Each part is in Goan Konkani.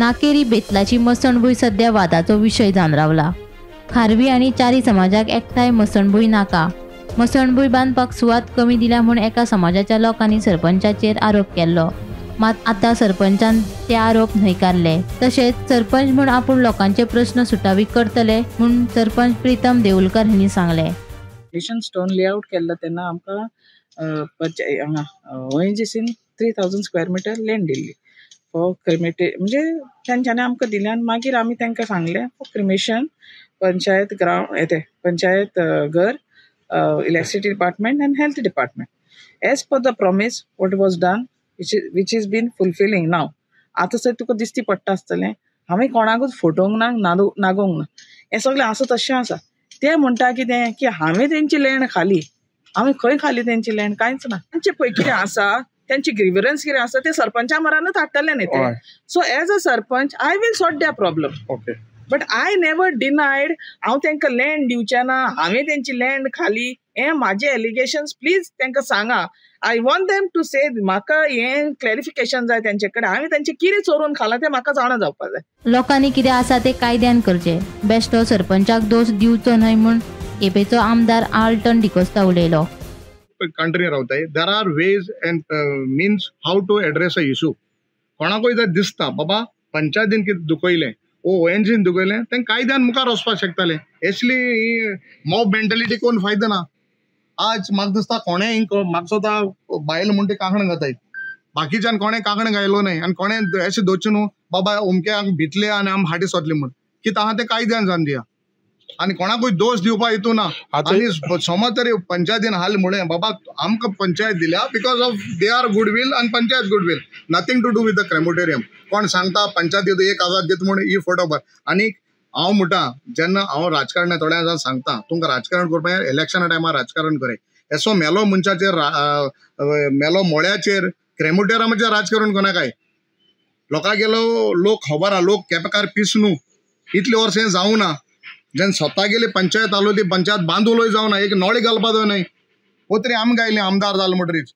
नाकेरी बेतलाची मसणभूंय सध्या वादाचो विशय जावन रावला. खारवी आनी चारी समाजाक एकठांय मसणभूंय नाका. मसणभूंय बांदपाक सुवात कमी दिल्या म्हूण एका समाजाच्या लोकांनी सरपंचाचेर आरोप केल्लो. मात आतां सरपंचान ते आरोप न्हयकारले. तशेंच सरपंच म्हूण आपूण लोकांचे प्रस्न सुटावी करतले म्हूण सरपंच प्रितम देऊलकर हांणी सांगले. मिशन स्टोन लेआउट केल्लो तेन्ना आमकां हांगा ओएनजीसीन 3000 स्क्वेअर मिटर लँड दिल्ली फॉर क्रिमेटे, म्हणजे तेंच्यांनी आमकां दिलें आनी मागीर आमी तांकां सांगलें फॉर क्रिमेशन पंचायत ग्रावंड येते पंचायत घर, electricity department and health department. As per the promise what was done which is been fulfilling now. आतां सर तुका दिसती पडटा आसतलें हांवें कोणाकूच फटोवंक ना, नागोवंक ना, हें सगळें आसा तशें आसा. ते म्हणटा कितें की हांवें तेंची लँड खाली, हांवें खंय खाली तेंची लँड, कांयच ना. तेंचे पळय कितें आसा, तेंची ग्रिवरन्स कितें आसा ते सरपंचा मरानूच हाडटले न्ही ते. So as a sarpanch I will sort their problem. Okay. But I never denied हांव तांकां लँड दिवचें ना, हांवें तेंची लँड खाली, हें म्हाजें एलिगेशन्स प्लीज तांकां सांगा. I want them to say म्हाका हें क्लॅरिफिकेशन जाय तेंचे कडेन, हांवें तेंचें कितें चोरून खालां तें म्हाका जाणा जावपाक जाय. लोकांनी कितें आसा तें कायद्यान करचें, बेश्टो सरपंचाक दोश दिवचो न्हय म्हूण केपेंचो आमदार आल्टन डिकोस्ता उलयलो. कंट्री रावताय, there are ways and means how to address a issue. कोणाकूय जर दिसता बाबा पंचायतीन कितें दुखयलें ओ ओएनजीन दुखयलें, तें कायद्यान मुखार वचपाक शकतालें. असली ही मॉब मेंटेलिटी कोण फायदो ना. आज म्हाका दिसता कोणें म्हाका सुद्दां बायल म्हूण ती कांकणां घाताय, बाकीच्यान कोणें कांकणां घायलो न्हय आनी कोणें अशें दवरचें न्हू बाबा अमक्याक भितले आनी आमी फाटीं सरली म्हूण, कितें आहा तें कायद्यान जावन दिया आनी कोणाकूय दोश दिवपा हितून ना. आनी समज तरी पंचायतीन हाल म्हणलें बाबा आमकां पंचायत दिल्या because of they are goodwill आनी panchayat goodwill, nothing to do with the crematorium. कोण सांगता पंचायत 1000 दिता म्हूण ही फोटो भर. आनी हांव म्हणटा जेन्ना हांव राजकारणां थोड्या जाणां सांगता तुमकां राजकारण करपा इलेक्शना टायमार राजकारण करे, येसो मेलो मनशाचेर मेलो मोळ्याचेर क्रेमोटेरियमाचेर राजकारण कोणाकाय. लोकां गेलो लोक खबर आहा, लोक केपेकार पीस न्हू, इतले वर्सां जावं ना. जेन्ना स्वता गेली पंचायत आलो ती पंचायत बांदूलोय जावना, एक नोळी घालपा जाय न्हय. तरी आमकां आयली आमदार जालो म्हणटरीच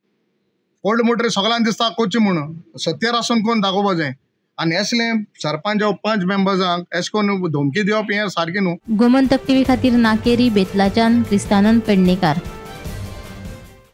व्हडले म्हणटरीच सगळ्यांक दिसता कोची म्हूण सत्तेर आसून कोण दाखोवपा जाय. आनी असले सरपंच पंच मेंबर्सांक अशें करून धमकी दिवप हें सारकें न्हू. गोमंतक टीव्ही खातीर नाकेरी बेतलाच्यान क्रिस्तानंद पेडणेकार.